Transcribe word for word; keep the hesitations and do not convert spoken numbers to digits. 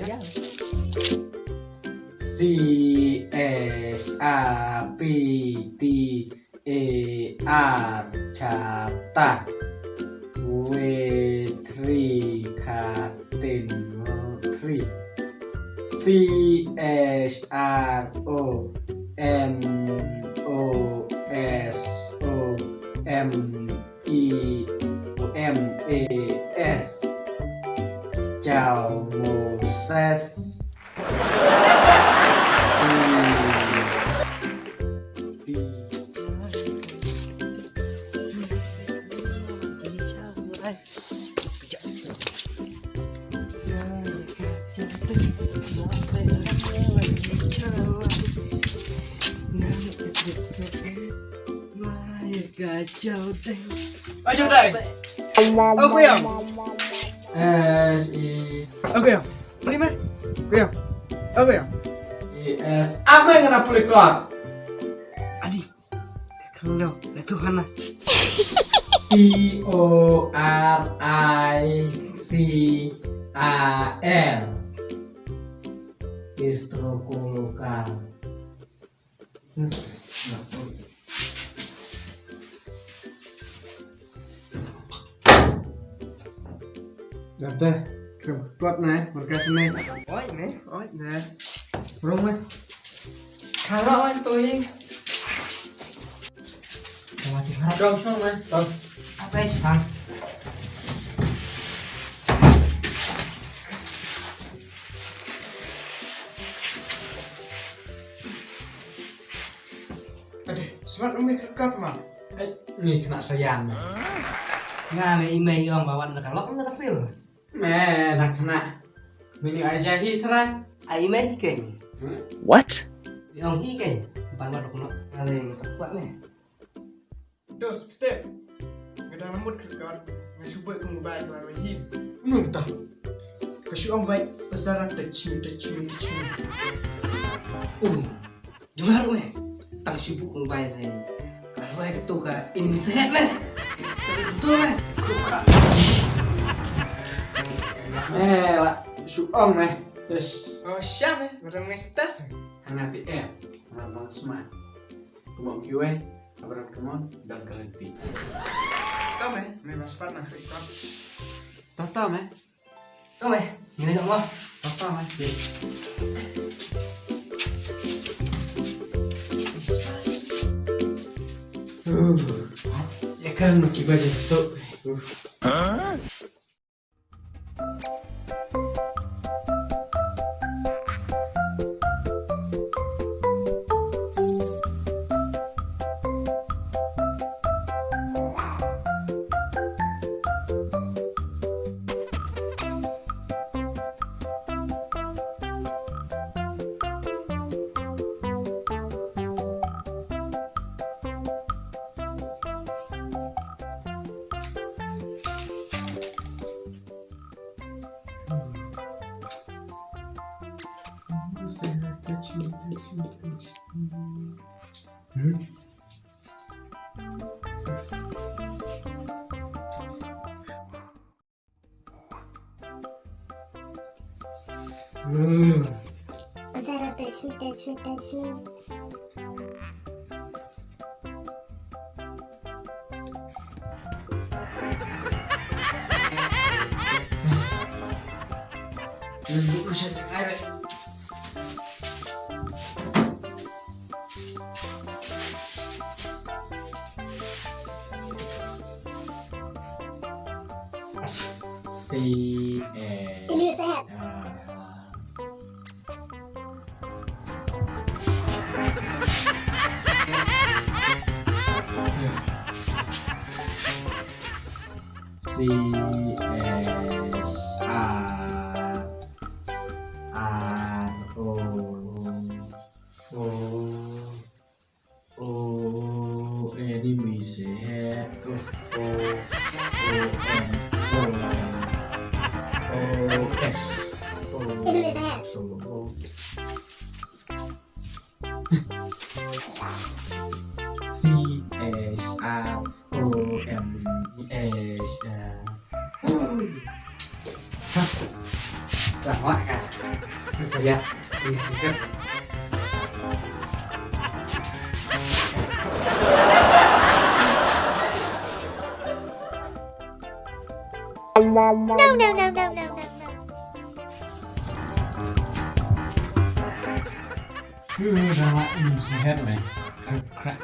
C H A P T A R, chapter. Wait, three, cut in three. C H R O M O S O M E O M A S. Chao Moses. Kacau deh. Kacau deh. Aku yang. Eh, si. Aku yang. Ni meh. Aku yang. Aku yang. Yes. Apa yang kena pelikot? Adi. Kalau na tu hana. T O R I C A L. Bistro Kolokan. Dap deh, krim kot nai, berkat nai. Oi, nai. Oi, nai. Rung nai. Kalau oi, tui. Kalau tu harap dong, sung nai. Dong. Apa sih, Bang? Ade, smat umi kerkat ma. Eh, ni kena sayan. Nga me email ong bawan na kalok na kafil. Me, na kena. Mini aja hi trai. Ai me hi keng. Hmm? What? Ong hi keng. Pan wat kuno. Ale ngetak kuat me. Dos, pete. Nga dang lamut kerkat. Nga shu buat ka mobile ka la roi hi. Unu ta. Ka shu ong bai pasal touch me, touch me, touch me. Um. Jumlah ruh me. Tang shu buh mobile ni. Ka roi ka tu ka in sehet me. Ka tu me. Kru kra. Me la shu ong me. Yes. Oh, sha me. Barang me status. Hanga ti eh. Hanga bang smart. Kubang kiwei. Abraham kemon dan kalenti. Tau me. Me bas pat na kri kau. Tau tau me. Tau me, ngin ïa mo. Papa mati. Uh, ya kan maki baju tu. Uh. Hmm. Zara, touch me, touch me, touch me. C A. Ini sehat. Ah. C H A R O O. O, anime sehat. O, O, O, M, O, O, S. O, anime sehat. So, O. C H R O M E H. Dah, wak, kan? Ïa, ïa, siap. No, no, no, no, no, no, no. Shu da la im sihet me. Krak, krak.